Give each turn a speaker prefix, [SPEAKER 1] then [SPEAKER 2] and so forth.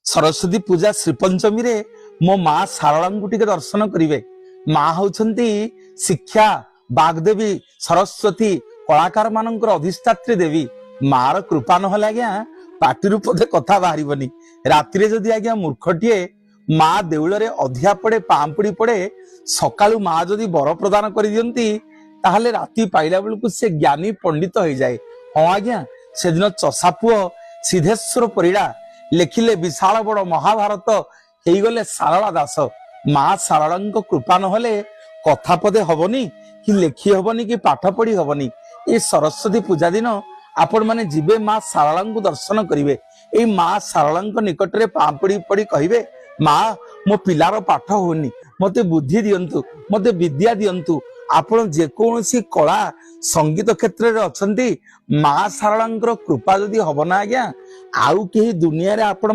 [SPEAKER 1] ସରସ୍ୱତୀ ପୂଜା ଶ୍ରୀପଞ୍ଚମୀରେ ମୋ ମା ଶାରଳାଙ୍କୁ ଟିକେ ଦର୍ଶନ କରିବେ। ମା ହଉଛନ୍ତି ଶିକ୍ଷା ବାଗଦେବୀ ସରସ୍ୱତୀ, କଳାକାର ମାନଙ୍କର ଅଧିଷ୍ଠାତ୍ରୀ ଦେବୀ। ମାର କୃପା ନହେଲେ ଆଜ୍ଞା ପାଟିରୁ ପଦେ କଥା ବାହାରିବନି। ରାତିରେ ଯଦି ଆଜ୍ଞା ମୂର୍ଖଟିଏ ମା ଦେଉଳରେ ଅଧିଆ ପଡେ, ପାମ୍ପୁଡି ପଡେ, ସକାଳୁ ମା ଯଦି ବର ପ୍ରଦାନ କରିଦିଅନ୍ତି, ତାହେଲେ ରାତି ପାଇଲା ବେଳକୁ ସେ ଜ୍ଞାନୀ ପଣ୍ଡିତ ହେଇଯାଏ। ହଁ ଆଜ୍ଞା, ସେଦିନ ଚଷା ପୁଅ ସିଦ୍ଧେଶ୍ୱର ପରିଡ଼ା ଲେଖିଲେ ବିଶାଳ ବଡ ମହାଭାରତ, ହେଇଗଲେ ସାରଳା ଦାସ। ମା ଶାରଳାଙ୍କ କୃପା ନହେଲେ କଥା ପଦେ ହବନି କି ଲେଖି ହବନି କି ପାଠ ପଢି ହବନି। ଏଇ ସରସ୍ୱତୀ ପୂଜା ଦିନ ଆପଣ ମାନେ ଯିବେ, ମା ଶାରଳାଙ୍କୁ ଦର୍ଶନ କରିବେ। ଏଇ ମା ଶାରଳାଙ୍କ ନିକଟରେ ପାମ୍ପୁଡି ପଡି କହିବେ, ମା, ମୋ ପିଲାର ପାଠ ହଉନି, ମତେ ବୁଦ୍ଧି ଦିଅନ୍ତୁ, ମତେ ବିଦ୍ୟା ଦିଅନ୍ତୁ। ଆପଣ ଯେକୌଣସି କଳା ସଙ୍ଗୀତ କ୍ଷେତ୍ରରେ ଅଛନ୍ତି, ମା ଶାରଳାଙ୍କର କୃପା ଯଦି ହବ ନା ଆଜ୍ଞା, ଆଉ କେହି ଦୁନିଆରେ ଆପଣ